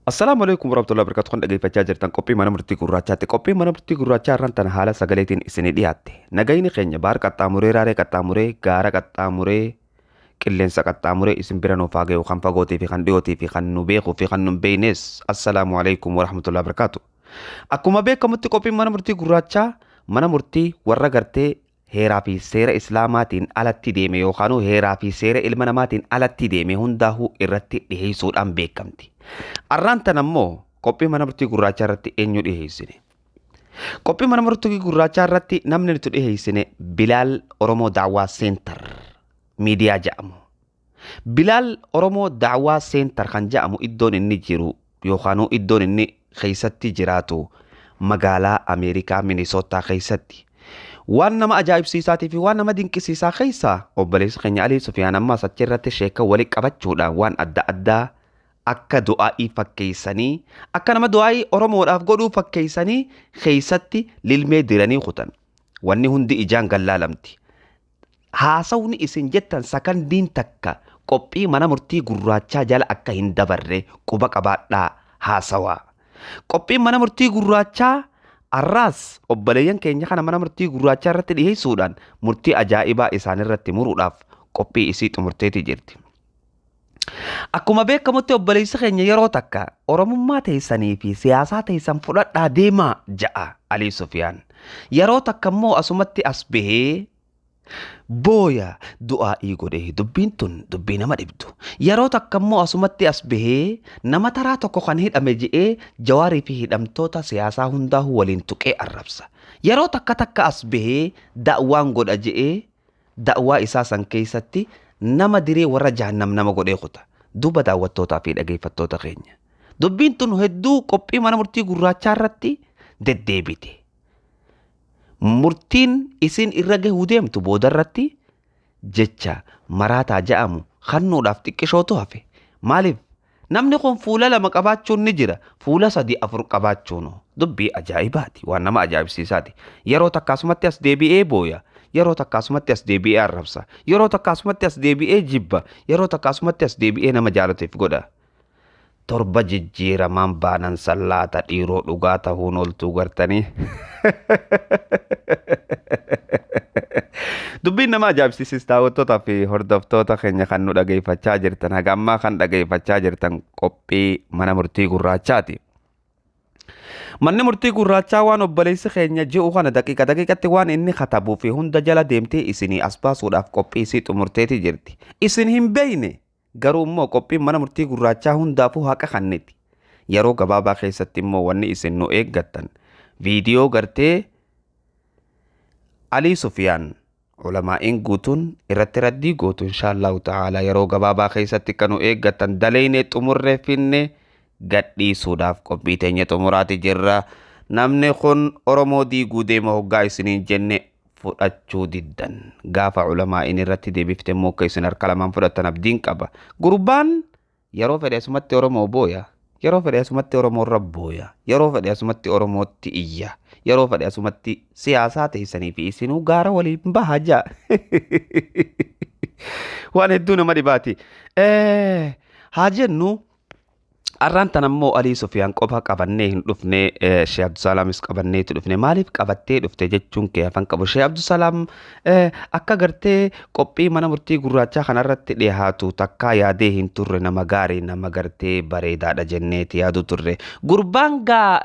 Assalaamu alaikum warahmatullahi wabarakatuh. Kan dhaggeeffachaa jirtan qophii mana murtii gurraachaatti. Qophii mana murtii gurraachaa irraan tana haala sagaleetiin isinii dhiyaatte. Nagayni keenya baar qaxxaamuree, raaree qaxxaamuree, gaara qaxxaamuree, qilleensa qaxxaamuree isin bira nuuf haa gahu kan fagootii fi kan dhiyootii fi kan nu beekuu fi kan nu hin beeknes. Assalaamu alaikum warahmatullahi wabarakatuh. Akkuma beekamutti qophiin mana murtii gurraachaa mana murtii warra gartee heeraa fi seera Islaamaatiin alatti deeme yookaan heeraa fi seera ilma namaatiin alatti deeme hundaahuu irratti dhiheessuudhaan beekamti. Arraan tan ammoo qophii mana murtii gurraachaa irratti eenyu dhiheessine? Qophii mana murtii gurraachaa irratti namni nuti dhiheessine Bilaal Oromoo Daawwaa Seentar miidiyaa jedhamu. Bilaal Oromoo Daawwaa Seentar kan jedhamu iddoon inni jiru yookaan iddoon inni keessatti jiraatu magaalaa Ameerikaa Minisootaa keessatti. Waan nama ajaa'ibsiisaatii fi waan nama dinqisiisaa keessaa obboleessi keenya Alii Sufiyaan ammaas achi irratti sheeka walitti qabachuudhaan waan adda addaa akka du'aa'ii fakkeessanii akka nama du'aa'ii Oromoodhaaf godhuu fakkeessanii keessatti lilmee diranii kutan. Wanni hundi ijaan gallaalamti. Haasawni isin jettan sakandiin takka qophii mana murtii gurraachaa jala akka hin dabarre quba qabaadhaa haasawaa. Qophiin mana murtii gurraachaa arraas obboleeyyan keenya kana mana murtii gurraachaa irratti dhiyeessuudhaan murtii ajaa'ibaa isaan irratti muruudhaaf qophii isii xumurteetii jirti. Akkuma beekamutti obboleessi keenya yeroo takka Oromummaa teessanii fi siyaasaa teessan fudhadhaa deemaa ja'a Alii Sufiyaan. Yeroo takka immoo asumatti as bahee booya du'aa'ii godhee dubbiin tun dubbii nama dhibdu. Yeroo takka immoo asumatti as bahee nama taraa tokko kan hidhame je'ee Jawaarii fi hidhamtoota siyaasaa hundaa'uu waliin tuqee arrabsa. Yeroo takka takka as bahee da'waan godha je'ee da'waa isaa san keessatti nama diree warra jahannam nama godhee kuta. Duuba daawwattootaa fi dhaggeeffattoota keenya. Dubbiin tun hedduu qophii mana murtii gurraachaa irratti deddeebite. Murtiin isin irra gahuu deemtu boodarratti jecha maraataa ja'amu kannuudhaaf xiqqishootu hafe. Maaliif? Namni kun fuula lama qabaachuun ni jira. Fuula 3 4 qabaachuun dubbii ajaa'ibaati. Waan nama ajaa'ibsiisaati. Yeroo takka asumatti as deebi'ee booya. Yeroo takka asumatti as deebi'ee arrabsa. Yeroo takka asumatti as deebi'ee jibba. Yeroo takka asumatti as deebi'ee nama jaalateef godha. Torba jijjiiramaan baanan sallaata dhiiroo dhugaa ta'uun oltuu gartanii. Dubbiin nama ajaa'ibsiisis daawwattootaa fi hordoftoota keenya kan nu dhageeffachaa jirtan haga ammaa kan dhageeffachaa jirtan qophii mana murtii gurraachaati. Manni murtii gurraachaa waan obboleessi keenya ji'u kana daqiiqa daqiiqatti waan inni katabuu fi hunda jala deemtee isinii as baasuudhaaf qophii isii xumurteeti jirti. Isin hin beekne garuu immoo qophiin mana murtii gurraachaa hundaafuu haqa kanniti. Yeroo gabaabaa keessatti immoo wanni isin nu eeggattan viidiyoo gartee Alii Sufiyaan ulamaa'iin guutuun irratti raddii gootu inshaallahu ta'ala yeroo gabaabaa keessatti kan nu eeggattan daleynee xumurree finne gadhiisuudhaaf qophii teenya xumuraati jirra. Namni kun Oromoo diiguu deema hoggaa isiniin jenne fudhachuu diddan. Gaafa ulamaa'iin irratti deebifte immoo akka isin harka lamaan fudhattan abdiin qaba. Gurbaan yeroo fedhe asumatti Oromoo booya. Yeroo fedhe asumatti Oromoo irra booya. Yeroo fedhe asumatti Oromootti iyya. Yeroo fedhe asumatti siyaasaa teessanii fi isinuu gaara waliin baha ja'a. Waan hedduu nama dhibaati. Haa jennu arraan tan ammoo Alii Sufiyaan qofa qabannee hin dhufne, Sheekh Abdusalaamis qabanneetu dhufne. Maaliif qabattee dhufte jechuun kee afan qabu. Sheekh Abdusalaam akka gartee qophii mana murtii gurraachaa kanarratti dhiyaatu takkaa yaadee hin turre, nama gaarii nama gartee bareedaadha jenneeti yaadu turre. Gurbaan gaa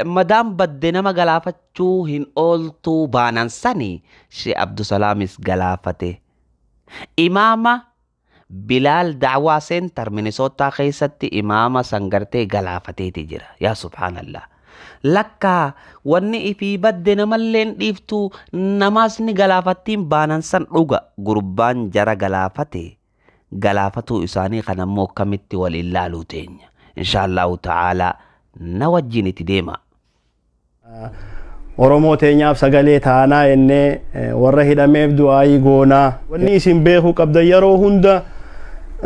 madaan badde nama galaafachuu hin ooltuu baanan sani Sheekh Abdusalaamis galaafate. Imaama Bilaal Da'waa Seentar Minisootaa keessatti imaama san gartee galaafateeti jira. Yaa subhaanallah. Lakkaa wanni ifii badde namalleen dhiiftu namaas ni galaafattiin baanan san dhuga gurbaan jara galaafate galaafatuu isaanii kan ammoo akkamitti waliin laaluu teenya. Inshaallahu ta'ala na wajjin itti deema. Oromoo teenyaaf sagalee taanaa jennee warra hidhameef du'aayii goonaa. Wanni isin beekuu qabdan yeroo hunda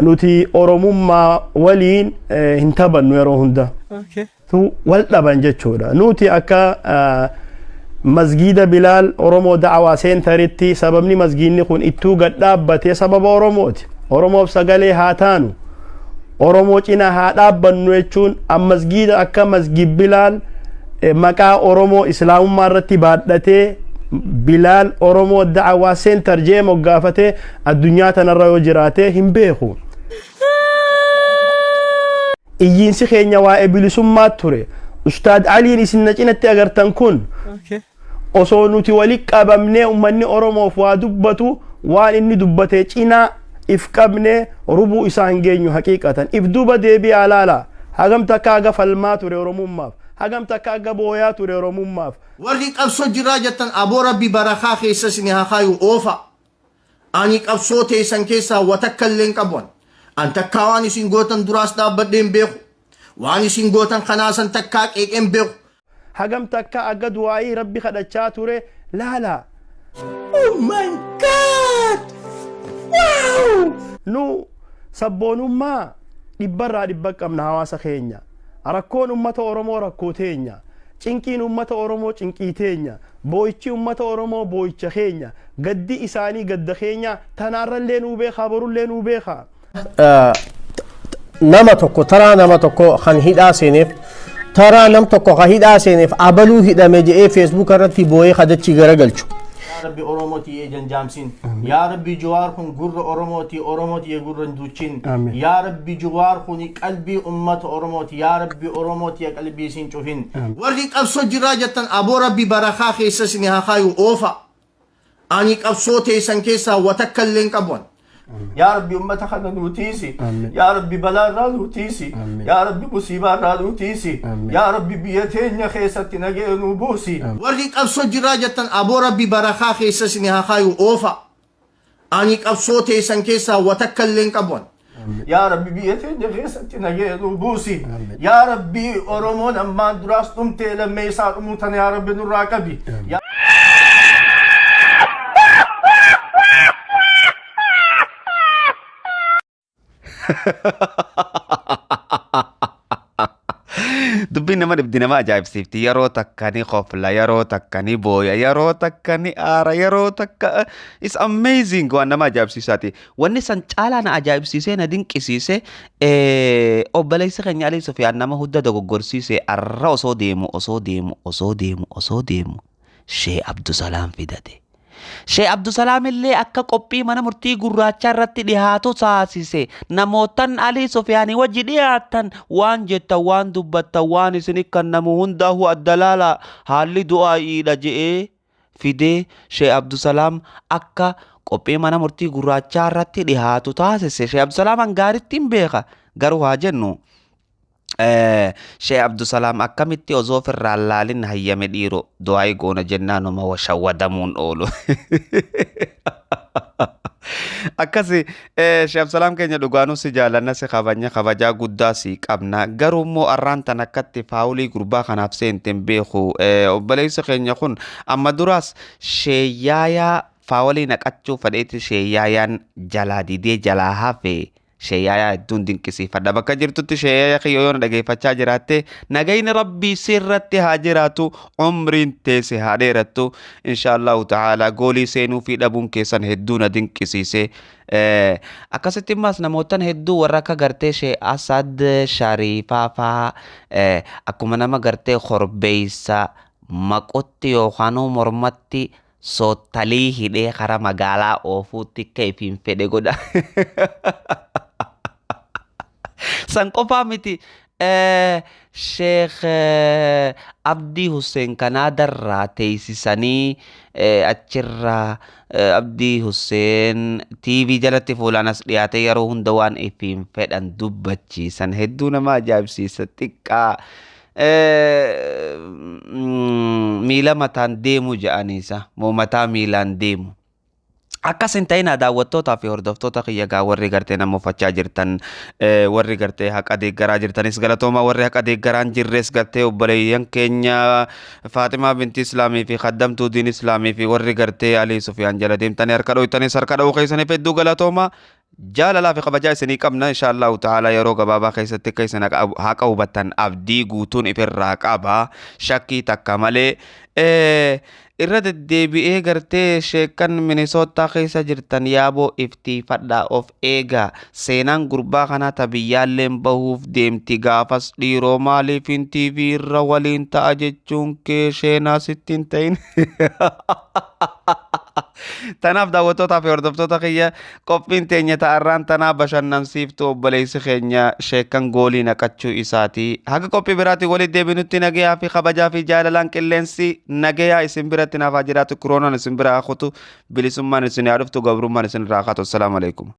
nuti Oromummaa waliin hin taphannu yeroo hunda. Wal dhaban jechuudha. Nuti akka masgiida Bilaal Oromoo Da'awaa Seentaritti sababni masgiidni kun ittuu gad dhaabbatee sababa Oromooti. Oromoof sagalee haa taanu. Oromoo cinaa haa dhaabbannu jechuun masgiida akka Masgid Bilaal maqaa Oromoo Islaamummaa irratti baadhatee Bilaal Oromoo Da'awaa Center jee moggaafatee addunyaa tanarra yoo jiraate hin beeku. Iyyiinsi keenya waa'ee bilisummaa ture. Ustaad Aliin isin na cinatti agartan kun osoo nuti wali qabamnee uummanni Oromoof waa dubbatu waan inni dubbate cinaa if qabnee rubuu isaa hin geenyu haqiiqatan. If duuba deebi'aa laala. Hagam takka haga falmaa ture Oromummaaf. Hagam takka haga booyaa ture Oromummaaf. Warri qabsoo jiraa jettan aboo Rabbi barakaa keessa isin haa kaayu oofa. Ani qabsoo teessan keessaa wa takka illee hin qabu. An takkaa waan isin gootan duraas dhaabbadhee hin beeku. Waan isin gootan kanaasan takkaa qeeqee hin beeku. Hagam takka aga du'aayii Rabbi kadhachaa ture laala. Oh my God! Wow! Nu sabboonummaa dhibbarraa dhibba qabna hawaasa keenya. Rakkoon uummata Oromoo rakkoo teenya. Cinqiin uummata Oromoo cinqii teenya. Boo'ichi uummata Oromoo boo'icha keenya. Gaddi isaanii gadda keenya. Tanaarrallee nuu beekaa borullee nuu beekaa. Nama tokko taraa nama tokko kan hidhaa seeneef taraa nam tokko kan hidhaa seeneef abaluu hidhame jedhee Facebook irratti boo'ee kadachi garagalchu. Yaa Rabbi Oromoo tiyyee janjaamsin. Yaa Rabbi Jawaar kun gurra Oromooti Oromoo tiyyee gurra hin duuchin. Yaa Rabbi Jawaar kun qalbii uummata Oromooti. Yaa Rabbi Oromoo tiyya qalbii isin cufin. Warri qabsoo jiraa jettan aboo Rabbi barakaa keessa isin haa kaayu oofa. Ani qabsoo teessan keessaa wa takka illee hin qabu. Yaa Rabbi uummata kana nuu tiisi. Yaa Rabbi balaa irraa nuu tiisi. Yaa Rabbi musiibaa irraa nuu tiisi. Yaa Rabbi biyya teenya keessatti nagee nuu buusi. Warri qabsoo jiraa jettan aboo Rabbi barakaa keessa isin haa kaayu oofa. Ani qabsoo teessan keessaa wa takka illee hin qabu. Yaa Rabbi biyya teenya keessatti nagee nuu buusi. Yaa Rabbi Oromoon ammaan duraas dhumtee lammeessaa dhumuu tana yaa Rabbi nurraa qabi. Dubbiin nama dhibdi nama ajaa'ibsiifti. Yeroo takka ni kofla, yeroo takka ni booya, yeroo takka ni aara, yeroo takka it's amazing waan nama ajaa'ibsiisaati. Wanni san caalaa na ajaa'ibsiisee na dinqisiise obboleessi keenya Alii Sufiyaan nama hunda dogoggorsiise arra osoo deemu osoo deemu osoo deemu osoo deemu Shee Abdusalaam fidate. Shee Abdusalaam illee akka qophii mana murtii gurraachaa irratti dhihaatu taasise. Namootan Alii Sufiyaanii wajji dhiyaatan waan jettan waan dubbattan waan isin kennamu hundaa'u adda laala haalli du'aa'iidha je'ee fidee Shee Abdusalaam akka qophii mana murtii gurraachaa irratti dhihaatu taasise. Shee Abdusalaam hangaaritti hin beeka. Garuu haa jennu. Shee Abdusalaam akkamitti osoo ofirraa laalin hayyame dhiiroo du'aa'ii goona jennaanuma shawwadamuun oolu. Akkasi Shee Abdusalaam keenya dhugaanuu si jaalanna si kabajna kabajaa guddaa si qabna garuu immoo arraan tan akkatti faawulii gurbaa kanaaf seente hin beeku. Obboleessi keenya kun amma duraas sheeyyaayaa faawulii naqachuu fedheeti sheeyyaayaan jalaa didee jalaa hafe. Sheeyyaa hedduun dinqisiifadha. Bakka jirtutti sheeyyaa kiyyoo yoo na dhageeffachaa jiraatte nagayni Rabbii sirratti haa jiraatu umriin teesse haa dheerattu inshaallahu ta'ala goolii seenuu fi dhabuun keessan hedduu na dinqisiise. Akkasitti immas namootan hedduu warra akka gartee Shee Asad Shariifaa faa akkuma nama gartee korbeessa maqotti yookaan mormatti soottalii hidhee karaa magaalaa oofuutti akka ifiin fedhe godha. San qofaa miti. Sheekh Abdii Hussein Kanaadarraa teessisanii achirraa Abdii Hussein TV jalatti fuulaan as dhiyaate yeroo hunda waan ifiin fedhan dubbachiisan hedduu nama ajaa'ibsiisa xiqqaa. Miila mataan deemu jedhaniisa moo mataa miilaan deemu. Akkas hin ta'in daawwattootaa fi hordoftoota kiyya gaa warri gartee nama uffachaa jirtan warri gartee haqa deeggaraa jirtanis galatooma warri haqa deeggaraan jirres gartee obboleeyyan keenya Faatimaa binti Islaamii fi kaddamtuu diin Islaamii fi warri gartee Alii Sufiyaan jala deemtanii harka dhoytanis harka dha'uu keessaniif hedduu galatooma. Jaalalaa fi kabajaa isinii qabna insha Allahu ta'ala yeroo gabaabaa keessatti akka isin haqa hubattan abdii guutuun ifirraa qaba shakkii takka malee. Irra deddeebi'ee gartee sheekkan Minisootaa keessa jirtan yaaboo iftiifadhaa of eegaa seenaan gurbaa kanaa ta biyyaalleen bahuuf deemti gaafas dhiiroo maaliif hin TV irra waliin ta'a jechuun kee sheenaa sitti hin ta'in. Tanaaf daawwattootaa fi hordoftoota kiyya qophiin teenya ta'arraan tanaa bashannansiiftuu obboleessi keenya sheekkan goolii naqachuu isaati. Haga qophii biraatiin walitti deebinutti nagayaa fi kabajaa fi jaalalaan qilleensi nagayaa isin biratti naaf haa jiraatu kiroonaan isin bira haa kutu bilisummaan isin haa dhuftu gabrummaan isin irraa haa kaatu. Assalaamu alaikum.